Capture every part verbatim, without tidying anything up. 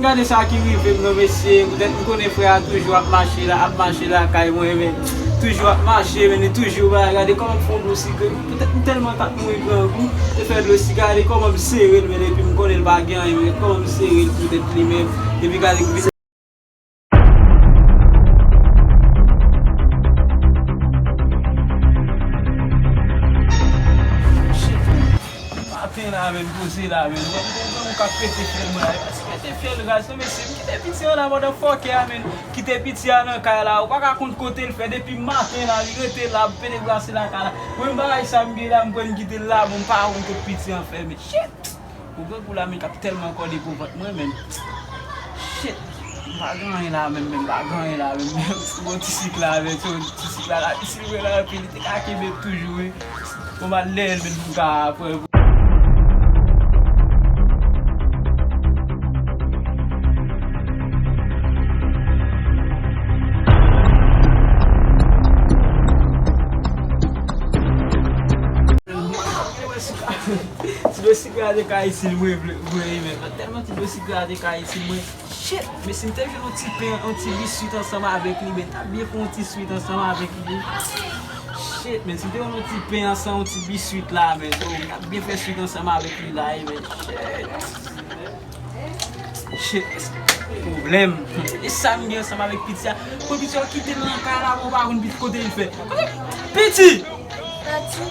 Gade sa ki rive m non, mesye. Poutèt m konnen frè a toujou ap mache la, ap mache lakay mwen, men toujou ap mache, men li toujou ba. Gade kòman m fè yon dlo sikre. Poutèt m tèlman t ap mouri grangou, te fè dlo sikre. Gade kòman m sere l, men epi m konnen l pa gen anyen, men kòman m sere l poutèt li menm. Epi gade ki Maten la menm, poze la menm. Ou wè m gon granmoun k ap pete fyèl mwen la. Li pati pete fyèl raz non, mesye. M kite piti an la, motherfucker a menm. Kite piti a nan kay la. Ou pa ka konn kote l fè. Depi maten la, li rete la, ap pete brase lakay la. Mwen, bagay sa m gen la, m pran m kite l la, bon, m pa konn kote piti an fè, men shit! Ou gen pou la, men k ap tèlman kòde pou vant mwen, men shit! M pa gen anyen la, menm, menm, m pa gen anyen la, menm, menm. Bon, ti sik la, men, ti sik la, la, ti sik la, la, epi li te ka kenbe toujou, wi. Bon, m al dèyè l, men pou m ka pran. Ti dlo sikre a te ka itil mwen, vre, vre, men. Tèlman ti dlo sikre a te ka itil mwen. Shit, men si m te jwenn yon ti pen, yon ti biswit ansanm avèk li, men t ap byen fè yon ti swit ansanm avèk li. Shit, men si m te jwenn yon ti pen ansanm, yon ti biswit la, men, oh, m t ap byen fè swit ansanm avèk li la, wi, men. Shit. Shit, pwoblèm. E sa m gen ansanm avèk piti a. Pou piti a kite l nan kay la, bon, pa konn piti kote l fè. Piti! Pati.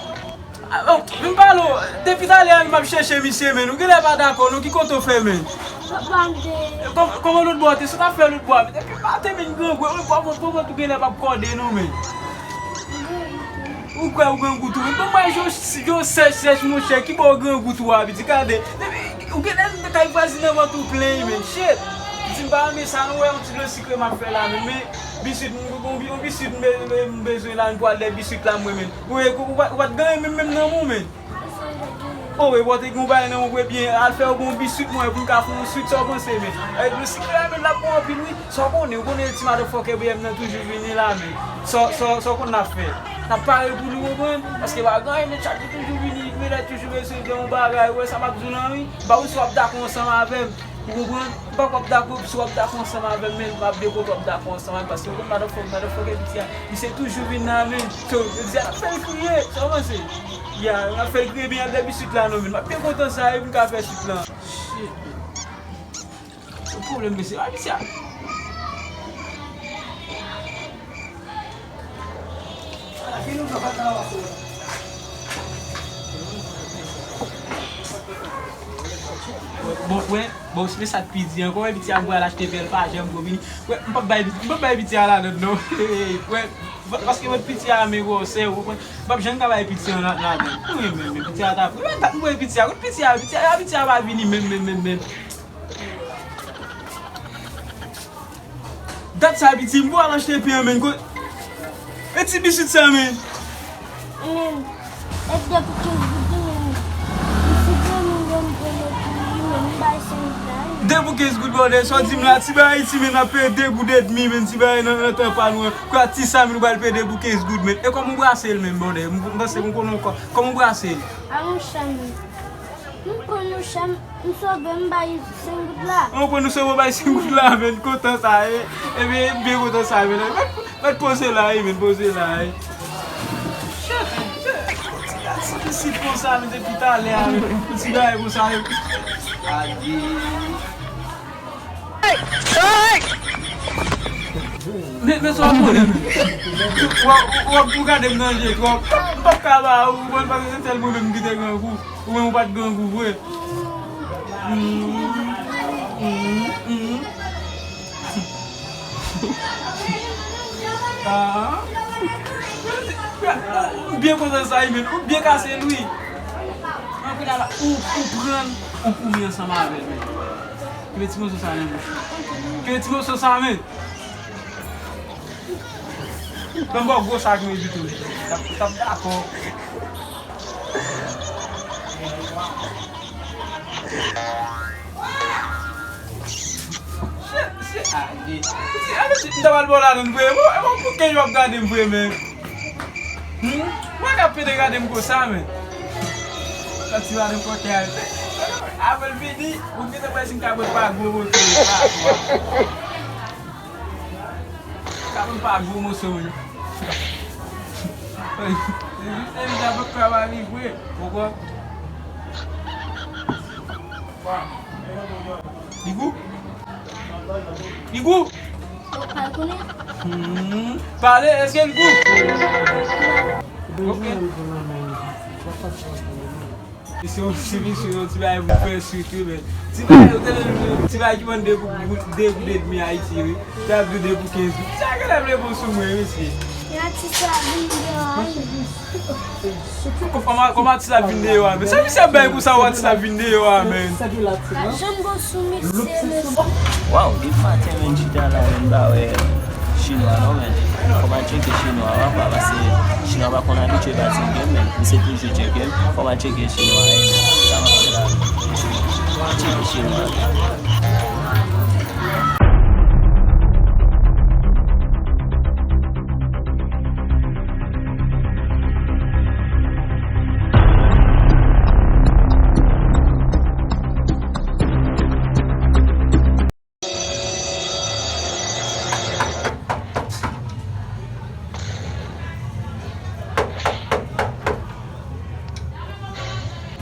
Ah, oh, vin pale w. Depi talè a, m ap chèche misye, men. Ou genlè pa dakò, non? Ki kote w fè, men? Kò-, kòman lòt bò te? Sa w t ap fè lòt bò a, men? Depi maten, men, grangou. Ou pa, ou pa, ou genlè p ap kòde, non, men. Ou kwè ou grangou tou, men? Bon, mwen, jan w sèch, sèch, monchè. Ki bò w grangou tou a, piti? Gade. Depi, ou genlè kay vwazin nan vant ou plen, men. Shit. Piti, m pa renmen sa, non, wè, yon ti dlo sikre m ap fè la, men. Men, biswit, m, m, m, yon biswit, m, m, m bezwen la, m pral dèyè biswit la, mwen, men. Ou, ou, ou pa, ou pa t gen anyen menm, menm nan men w, men. Oh, e bò te gen yon bagay nan men w, ebyen, al fè yon bon biswit, mwen, pou m ka fè yon swit, sa w panse, men. E, dlo sikre a, men, l ap bon anpil, wi. Sa w konnen, ou konnen ti motherfucker B M nan toujou vini la, men. Sa, sa, sa w konn n ap fè? N ap pare pou li, w konprann? Paske pa gen anyen, men, chak jou toujou vini, men, lè toujou bezwen de yon bagay, ou wè sa m ap di w lan, wi. M pa konn si w ap dakò ansanm avè m. Ou konprann? M pa kwè w ap dakò, si w ap dakò ansanm avè m, men m ap byen kontan w ap dakò ansanm avè m, paske w konn motherfuck, motherfucker piti a, li se toujou vin nan men. So, jodi a, n ap fè l kriye, sa w panse? Ya, n ap fè l kriye, byen al dèyè biswit la non, men m ap byen kontan sa, epi m ka fè swit lan. Shit, men. Yon pwoblèm, mesye, a piti a. Bon, wè, bon, se sa k pi di ankò, wè, piti a, m pral achte pèl pa janm ko vini. Wè, m p ap bay, m p ap bay piti a ladann, non. Wè, paske wè, piti a, men gwosè, w konprann? M p ap janm ka bay piti a la, ladann. Wi, men, men, piti a ta, wè, dat m wè piti a, kote piti a, piti a, piti a pa vini, menm, menm, menm, menm. Dat sa piti, m pou al achte pen an, men. Ko-, e ti biswit sa, men. Men, e de pou kenz goud, men. Biswit la, men, m pran, m pran, men, m bay senk goud la, wi. De pou kenz goud, bòdè, sa w di m la, ti bagay iti, men, ap peye de goud edmi, men, ti bagay nan, nan tan pa nou an. Kwa ti sa, men, nou pral peye de pou kenz goud, men. E kòman w brase l, men, bòdè? M, m panse m konnen ankò. Kòman w brase l? A yon chan, men. M pran yon chan, m sove, m bay senk goud la. Ou pran nou sove, bay senk goud la, men, kontan sa, e. Ebyen, m byen kontan sa, men. Mèt, mèt poze la, e, men, poze la, e. Shit, shit. Ti gad sa, ti konsa, men, depi talè a, men. Ti bagay konsa, e. Adi. Men, men sa w ap konnen, men. W ap, w ap pou gade m nan je twòp. M p ap ka ba ou, mwen, paske se sèl mwen menm ki te grangou. Ou menm ou pa t grangou vre. Mm, mm, mm. Ah. M byen kontan sa, wi, men. Ou byen kase l, wi. Anpil ala, ou, ou pran l, ou kouri ansanm avè l, men. Kenbe ti moso sa nan bouch ou. Kenbe ti moso sa, men. Ban m ba w gwo sa k mwen di tou. T ap, t ap dakò. Shit, shit, ade. Shit, ade, shit, m ta pral ba w ladann vre. Bon, e bon, pou kèy w ap gade m vre, men. Hmm? Mwen k ap pede gade m konsa, men. Santi la nan kòtè a. Apre l vini, ou gentan wè si m ka pran pa gwo moso yo. Ka pran pa gwo moso yo. Se jis evita pou travay li vre. Ou konprann? Li gou? Li gou? Ou pa konnen? Hmm. Pale, èske li gou? Ok. Misye, misye, misye, yon ti bagay pou fè sou tou, men. Ti bagay, ou te lè, ti bagay ki vann de pou, de pou de demi Ayiti, wi. Te ap di de pou kenz goud. Sa genlè vle bon sou mwen, mesye. E atis la vin deyò a, wi. Kòman, kòman atis la vin deyò a, men? Se misye bay pou sa, atis la vin deyò a, men. Pa janm bon sou misye, mesye. Waw, depi maten, men, m chita la, men, m pa wè chinwa non, men. Fò m al tcheke chinwa a, pa, paske chinwa pa konn abitye pati m, men. Misye toujou tcheke m. Fò m al tcheke chinwa a. Sa m ap fè la? Tcheke chinwa a.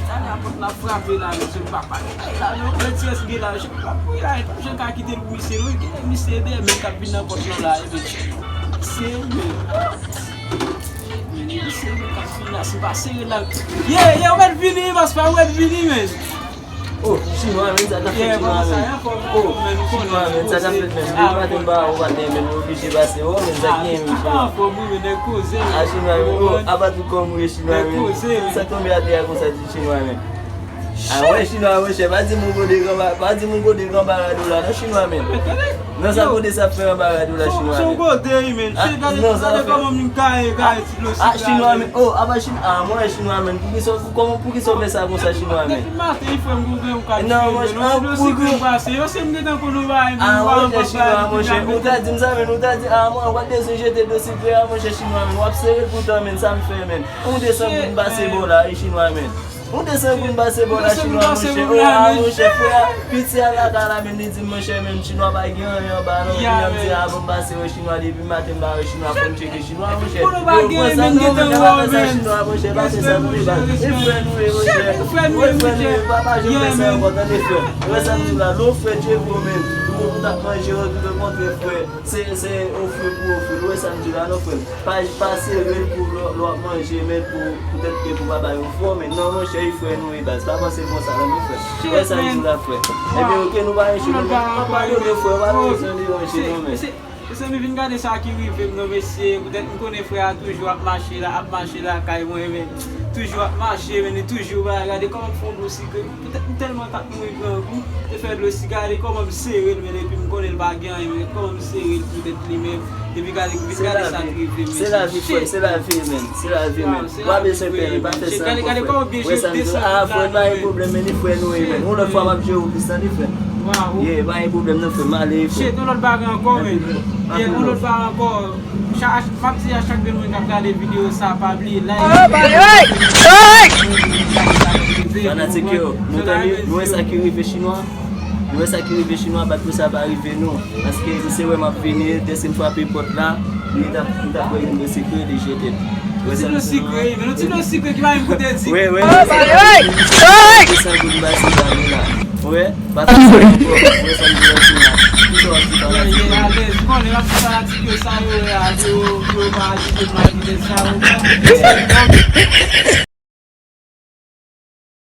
Sa gen pòt la frape la, mesye, m pa pale. Ay, la, non, men ti rès gen la, jan m ap priye la, jan ka kite l pou misye, non, gen misye dèyè, men k ap vin nan pòt lan la, e, mesye. Misye, men. Men, misye, men, k ap vin la, se pa sere la. Ye, ye, ou mèt vini, bòs pa, ou mèt vini, men. Oh, chinwa, men, sa k ap fèt, chinwa, men. Oh, chinwa, men, sa k ap fèt, men. Depi maten, m pa wè w, patnè, men, m oblije pase, oh, men, sa ki gen, men, chinwa. Ah, chinwa, men, oh, apa tout kòm ou ye, chinwa, men. Sa k tonbe atè a konsa, di chinwa, men. Ah, wè, chinwa, monchè, pa di moun kote gran ba-, pa di moun kote gran barad ou la, non, chinwa, men. Non, sa kote sa fè anba rad ou la, chinwa, men. Son kote, wi, men. Ah, gade, non, sa gade fè kòman m ka, ka ti dlo sik la, chinwa, men. Oh, apa chin-, ah, mwen, chinwa, men. Poukisa, pou, kòman, poukisa w fè sa konsa, chinwa, men? Depi maten, frè m, ou gen yon ka di, non, men, ti dlo sik mwen pase. Yo, se m gentan konn ou ba, ah, monchè, chinwa, monchè. Ou ta di m sa, men, ou ta di, ah, mwen, w ap bezwen jete dlo sik la, monchè, chinwa, men. W ap sere l poutan, men, sa m fè, men. Yon de san goud m pase bò la, wi, chinwa, men. Yon de san goud m pase bò la, chinwa, monchè. Oh, ah, monchè, frè a, piti a lakay la, men, li di m, monchè, men, chinwa pa gen anyen anba, non. Epi m di, ah, bon, m pase wè chinwa depi maten, m pa wè chinwa, fò m tcheke chinwa, monchè. Yo, pran sa, non, monchè, pa fè sa pou li, ba. E frè nou ye, monchè. E frè nou ye, pa, pa janm fè sa ankò, tande, frè. Wè sa m di w la, lè w frè tcheke w, men, ou, ou t ap manje, ou, tout le kontrè, frè. Se, se ofri pou ofri. Ou wè sa m di la, non, frè m. Pa, pa sere l pou lè, lè w ap manje, men pou, poutèt ke pou pa bay yon fò, men non, monchè, e frè nou ye, baz. Pa panse konsa, non, mon frè. Ou wè sa m di la, frè. Ebyen, oke, nou pa gen chou, nou pa padone, frè, ou pa bezwen deranje, non, men. Mezanmi, vin gade sa ki rive m, non, mesye. Poutèt m konnen frè a toujou ap mache la, ap mache lakay mwen, men toujou ap mache, men li toujou ba, gade kòman m fè yon dlo sik. Poutèt m tèlman t ap mouri grangou, te fè dlo sik, gade kòman m sere l, men epi m konnen l pa gen anyen, men kòman m sere l poutèt li menm, epi gade, vin gade sa k rive m, mesye. Se lavi, frè, se lavi, men, se lavi, men. Ou pa bezwen pè, men, pa fè sa ankò, frè. Wè sa m di w, ah, frè, pa gen pwoblèm, men, ni frè nou ye, men. Yon lòt fwa, m ap jere w plis, tande, frè. Yeah, pa gen pwoblèm, non, frè, m ale, frè. Shit, yon lòt bagay ankò, men. Yeah, yon lòt bagay ankò. Cha-, m ap di a chak grenn moun k ap gade videyo sa, pa bliye like. Fanatik yo, nou tande, nou wè sa ki rive chinwa. Nou wè sa ki rive chinwa, bat pou sa pa rive nou. Paske misye wè m ap vini, dèske m frape pòt la, li t ap, li t ap wè yon dlo sikre, li jete l. Ti dlo sikre, men yon ti dlo sikre ki pa menm kote di. Wi, wi, wi. Sa goud m pase ba nou la. Wi. Pa fè sa ankò. Ou wè sa m di w la, chinwa. Kisa w ap di fanatik yo? Alèz, ou konnen, m ap di fanatik yo sa yo, yo, yo pa ajoute m nan videyo sa yo.